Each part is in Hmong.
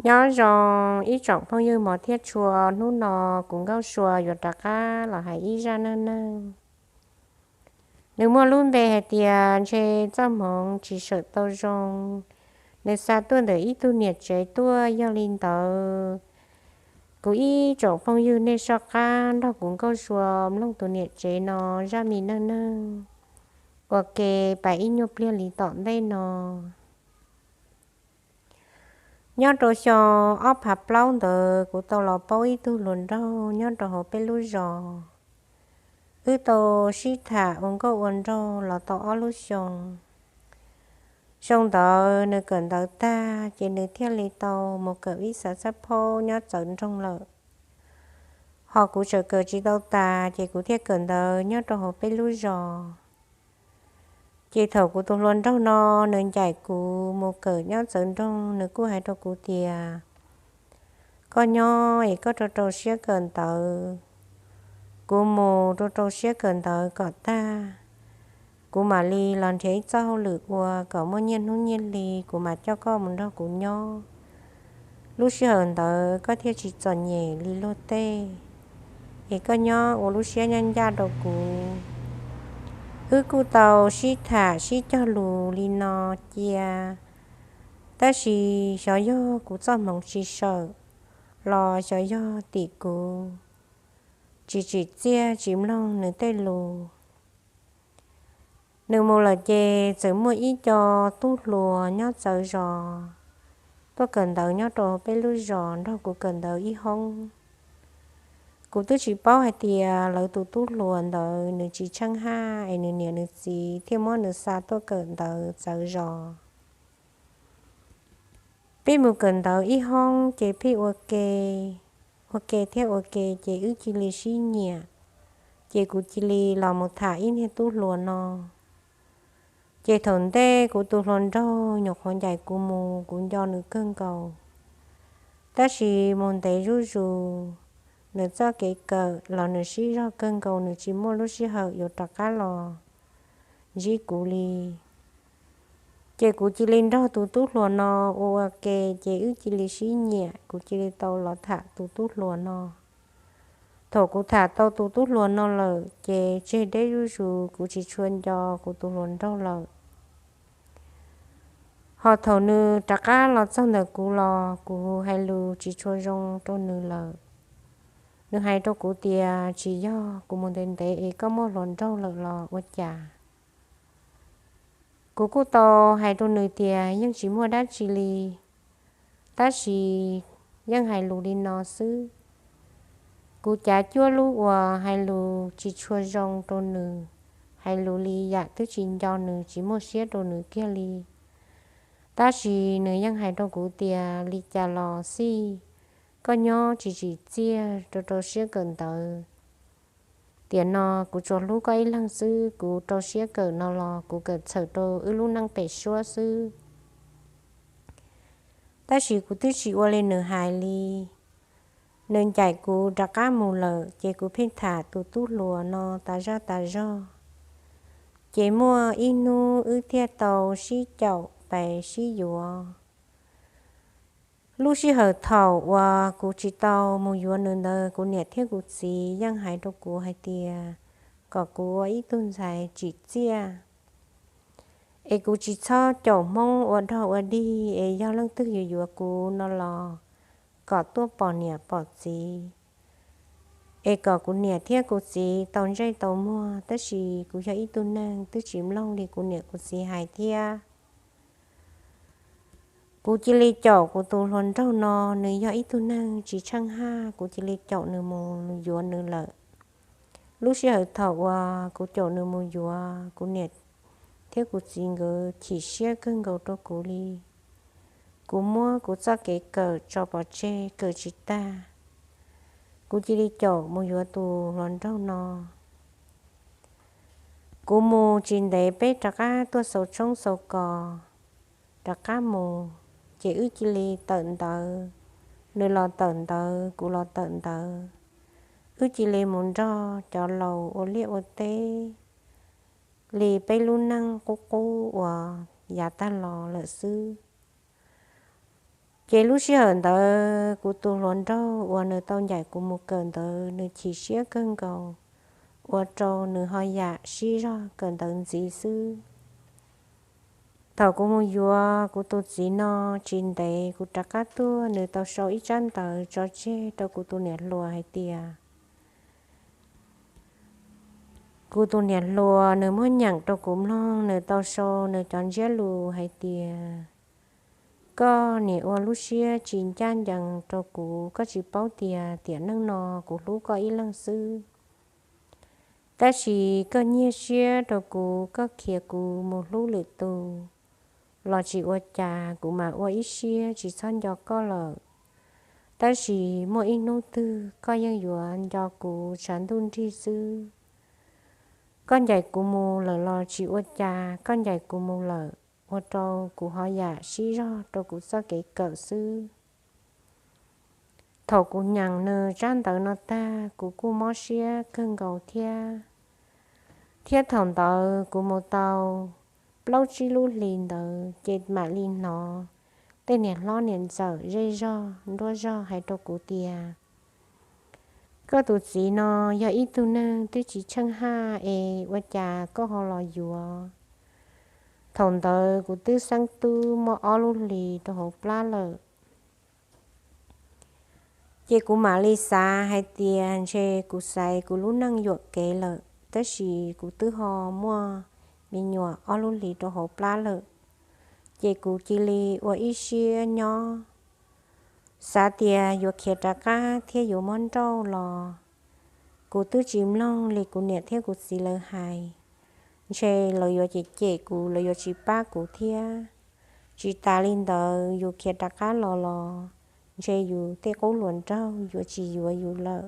Nyob zoo ib tsoom phooj ywg hmov thiab tshua, hnub no kuv Nkauj Sua yuav rov qab los hais ib zaj neej neeg. Nws muaj lub npe hais tias Ntshe Txoj Hmoov Tsis Sawm Tau Zoo. Nws xa tuaj ntawm ib tug niam tsev tuaj, yog li ntawd kuv ib tsoom phooj ywg nej soj qab nrog kuv Nkauj Sua mloog tus niam tsev no zaj me neej neeg ua ke pais ib nyuag pliag li tom ntej no. Nyob rau xyoo ob phav plaub ntawd kuv tau los paub ib tug hluas nraug nyob rau hauv peb lub zos. Wb tau sib tham ua nkauj ua nraug los tau ob lub xyoo. Xyoo ntawd nws kawm ntawv tag ces nws thiaj li tau mus kawm ib xav xab phaub nyob txawv nroog lawm. Ho kuv tseem kawm tsis tau tas ces kuv thiaj kawm ntawv nyob rau hauv peb lub zos. Ces thaum kuv tus hluas nraug no nws ncaim kuv mus kawm nyob txawv nroog, nws kuj hais rau kuv tias, Koj nyob es koj rau rau siab kawm ntawv, kuv mus rau rau siab kawm ntawv kom tag, kuv mam li los nrhiav ib txoj hauj lwm ua kom muaj nyiaj hnub nyiaj hli, kuv mam coj koj mus nrog kuv nyob. Lub sij hawm ntawd koj thiaj tsis txom nyem li luag tej, es koj nyob ua lub siab ncaj ncaj rau kuv. Wb kuj tau sib tham sib cog lus li no cia, tab sis xyov yog kuv txoj hmoov tsis sawm los xyov yog tim kuv tsis tsim txiaj tsis mloog nws tej lus. Nws mus lawm ces txawm muaj ib co tub hluas nyob txawv zos tuaj kawm ntawv nyob rau peb lub zos nrog kuv kawm ntawv ib hoob. Kuv twb tsis paub hais tias lawv tus tub hluas ntawd nws tsis tsheej haj es nws niam nws txiv thiaj muab nws xa tuaj kawm ntawv txawv zos. Peb mus kawm ntawv ib hoob ces pheej ua ke, ua ke thiab ua ke ces wb cia li sib nyiam, ces kuv cia li los mus tham ib niag tub hluas no. Ces thaum ntej kuv tus hluas nraug nyuam qhuav ncaim kuv mus, kuv nco nws kawg nkaus. Tab sis mus ntev zuj zus, nws txoj kev kawm los nws sib zog kawg nkaus, nws tsis muaj lub sij hawm yuav rov qab los ntsib kuv li. Ces kuv cia li nrog tus tub hluas no ua ua ke, ces wb cia li sib nyiam, kuv cia li tau los tham tus tub hluas no. Thaum kuv tham tau tus tub hluas no lawm ces tseg deb zuj zus, kuv tsis tshua nco kuv tus hluas nraug lawm. Ho thaum nws rov qab los txog ntawm kuv los kuv hais lus tsis tshua zoo rau nws lawm. Nws hais rau kuv tias, Tsis yog, kuv mus ntev ntev es koj muaj hluas nraug lawm los ua cas? Kuv kuj tau hais rau nws tias, Yeej tsis muaj dab tsi li, tab sis yeej hais lus li no xwb. Kuv cav cuab lub uas hais lus tsis tshua zoo rau nws, hais lus li yam twb tsis nco nws, tsis muaj siab rau nws kiag li. Tab sis nws yeej hais rau kuv tias, Li cas los xij, koj nyob tsis tsim txiaj, rau rau siab kawm ntawv. Tiam no kuv tsuas hlub koj ib leeg xwb, kuv rau siab kawm no los kuv kawm txhawm rau wb lub neej pem suab xwb. Tab sis kuv twb tsis ua li nws hais li. Nws ncaim kuv rov qab mus lawm, ces kuv pheej tham tus tub hluas no tas zaj tas zog. Ces muaj ib hnub wb thiaj tau sib caum pes sib yuav. Lub sij hawm thaum uas kuv tsis tau mus yuav nws ntawd, kuv niam thiab kuv txiv yeej hais rau kuv hais tias kom kuv ua ib tug ntxhais tsim txiaj, es kuv tsis txhob caum Hmoob ua dog ua dig, es yog leej twg yuav yuav kuv no los kom tuaj pom niam pom txiv, es kom kuv niam thiab kuv txiv tau ntsej tau muag. Tab sis kuv yog ib tug neeg twb tsis mloog li kuv niam kuv txiv hais thiab. Kuv cia li caum kuv tus hluas nraug no, nws yog ib tug neeg tsis tsheej haj, kuv cia li caum nws mus yuav nws lawm. Lub sij hawm thaum uas kuv caum nws mus yuav, kuv niam thiab kuv txiv nkawd chim siab kawg nkaus rau kuv li. Kuv muab kuv txoj kev kawm tso pov tseg, kawm tsis tag. Kuv cia li caum mus yuav tus hluas nraug no. Kuv mus tsis ntev peb rov qab tuaj xaus tshoob xaus kos, rov qab mus, ces wb cia li tawm ntawv. Nws los tawm ntawv, kuv los tawm ntawv. Wb cia li mus nrog cov laus ua liaj ua teb li peb lub neej qub qub uas yav tag los lawm xwb. Ces lub sij hawm ntawd kuv tus hluas nraug uas nws tau ncaim kuv mus kawm ntawv nws chim siab kawg nkaus, ua rau nws ho yam sib zog kawm ntawv ntxiv xwb. Thaum kuv mus yuav kuv tus txiv no, tsis ntev kuv rov qab tuaj, nws tau sau ib tsab ntawv tso tseg rau kuv tus niam hluas hais tias kuv tus niam hluas nws muab nyeem rau kuv mloog, nws tau sau nws cov ntsiab lus hais tias, koj niam ua lub siab tsis ncaj ncees rau kuv, koj tsis paub tias tiam neej no kuv hlub koj ib leeg xwb. Tab sis koj nyiag siab rau kuv, koj khiav kuv mus hlub lwm tus los tsis ua cas, kuv mam ua ib siab tsis txhob nco koj lawm. Tab sis muaj ib hnub twg koj yeej yuav nco kuv tshav ntuj nrig xwb. Koj ncaim kuv mus lawm los tsis ua cas, koj ncaim kuv mus lawm ua rau kuv ho yam sib zog rau kuv txoj kev kawm xwb. Thaum kuv nyeem nws tsab ntawv no tag, kuv kuj mob siab kawg nkaus thiab. Thiab thaum ntawd kuv mus tau plaub tsib lub hlis ntawd ces mam li hnov tej niam hlob niam ntxawm zej zog nruab zog hais rau kuv tias, koj tus txiv no yog ib tug neeg twb tsis tsheej haj es ua cas koj ho los yuav. Thaum ntawd kuv twb xeeb tub muaj ob lub hlis rau hauv plab lawm. Ces kuv mam li xav hais tias ntshe kuv xaiv kuv lub neej yuam kev lawm, tab sis kuv twb ho muaj me nyuam ob lub hlis rau hauv plab lawm. Ces kuv cia li ua ib siab nyob, xav tias yuav khiav rov qab thiab yuav muab nrauj los. Kuv twb tsis mloog li kuv niam thiab kuv txiv lawv hais, ntshe lawv yuav cem cem kuv, lawv yuav tsis pab kuv thiab. Tsis tas li ntawd yus khiav rov qab los los ntshe yus tej qub hluas nraug yuav tsis yuav yus lawm.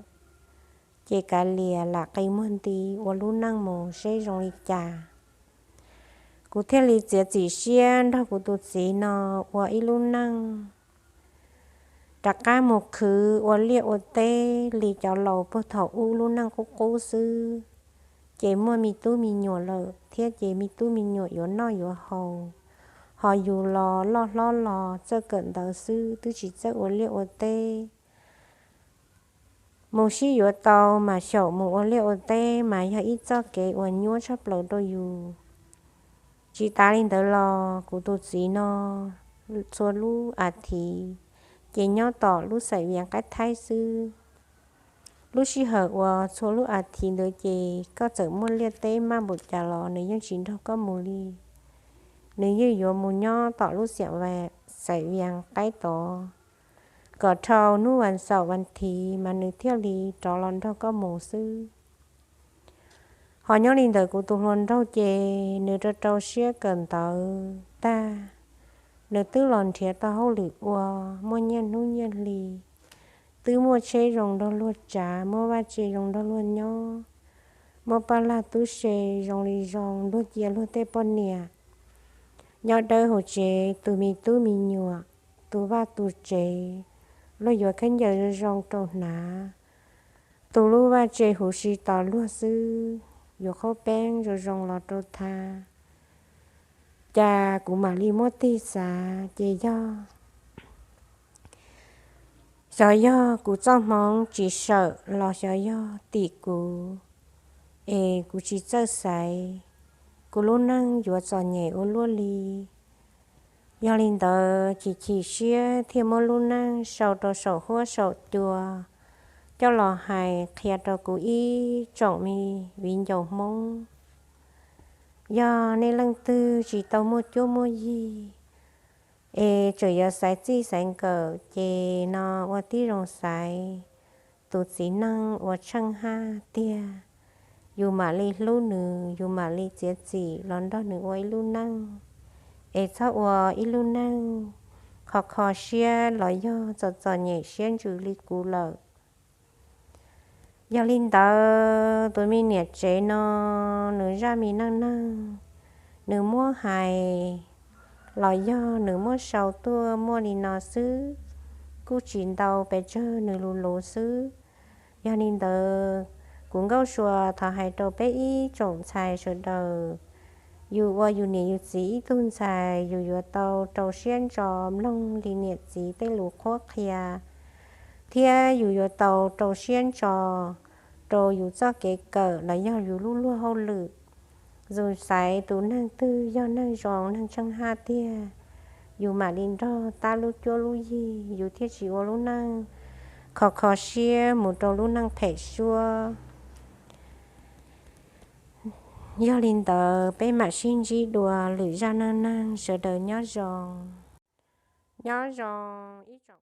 Ces kav liam lam qi muag nti ua lub neej mus seb zoo li cas. Kuv thiaj li txiav txim siab nrog kuv tus txiv no ua ib lub neej, rov qab mus khwv ua liaj ua teb li cov laus puag thaum ub lub neej qub qub xwb. Ces muaj me tub me nyuam lawm thiab ces me tub me nyuam yuav noj yuav haus, ho yus los loj hlob los txawj kawm ntawv xwb twb tsis txawj ua liaj ua teb. Mus sib yuav tau mas xyaum mus ua liaj ua teb mas yog ib txoj kev uas nyuaj tshaj plaws rau yus. Tsis tas li ntawd los kuv tus txiv no txhua lub as thiv ces nyob tom lub xaim vias qaib thaib xwb. Lub sij hawm uas txhua lub as thiv ntawd ces koj txawm muaj liaj teb maj npaum cas los nws yeej tsis nrog koj mus li. Nws yeej yuav mus nyob tom lub xaim vias qaib tod, kom dhau hnub vas xaum vas thiv mas nws thiaj li rov los nrog koj mus xwb. Ho nyob li ntawd kuv tus hluas nraug ces nws rau rau siab kawm ntawv tag, nws twb los nrhiav tau hauj lwm ua, muaj nyiaj hnub nyiaj hli, twb muaj tsheb zoo nrog luag tsav, muaj vaj tse zoo nrog luag nyob, muaj paj lag tub se zoo li zoo luag cia luag tej poj niam nyob dawb hauv tsev, tus me tub me nyuam, tus vaj tus tsev, luag yuav khaub ncaws zoo zoo rau hnav, tus lub vaj tse huv si tos luag xwb, yuav qhaub peeb zoo zoo los rau tha. Cas kuv mam li muab tig xav ces yog, xyov yog kuv txoj hmoov tsis sawm los xyov yog tim kuv, es kuv tsis txawj xaiv kuv lub neej yuav txom nyem ua luaj li. Yog li ntawd chim chim siab thiaj muab lub neej sau rau saum huab saum cua coj los hais qhia rau kuv ib tsoom me viv ncaus Hmoob. Yog nej leej twg tsis tau muaj cuab muaj yig es tseem yuav xaiv txij xaiv nkawm ces no ua tib zoo xaiv tus txiv neej uas tsheej haj tiag, yus mam li hlub nws, yus mam li txiav txim los nrog nws ua ib lub neej, es txhob ua ib lub neej kho kho siab los yog txom txom nyem siab ntsws li kuv lawm. Yog li ntawd tus me niam tsev no nws zaj me neej neeg, nws muab hais los yog nws muab sau tuaj muaj li no xwb, kuj tsis ntau pes tsawg nws lus luv xwb. Yog li ntawd kuv Nkauj Sua thov hais rau peb ib tsoom ntxhais sawv daws, Yus ua yus niam yus txiv ib tug ntxhais, yus yuav tau rau siab ntso mloog li niam txiv tej lus qhuab qhia, thiab yus yuav tau rau siab ntso rau yus txoj kev kawm los yog yus lub luag hauj lwm. Yus xaiv tus neeg twg yog neeg zoo neeg tsheej haj tiag, yus mam li nrog tab lub cuab lub yig, yus thiaj tsis ua lub neej kho kho siab mus rau lub neej phem suab. Yog li ntawd peb mam sib ntsib dua lwm zaj neej neeg, sawv daws nyob zoo. Nyob zoo ib tsoom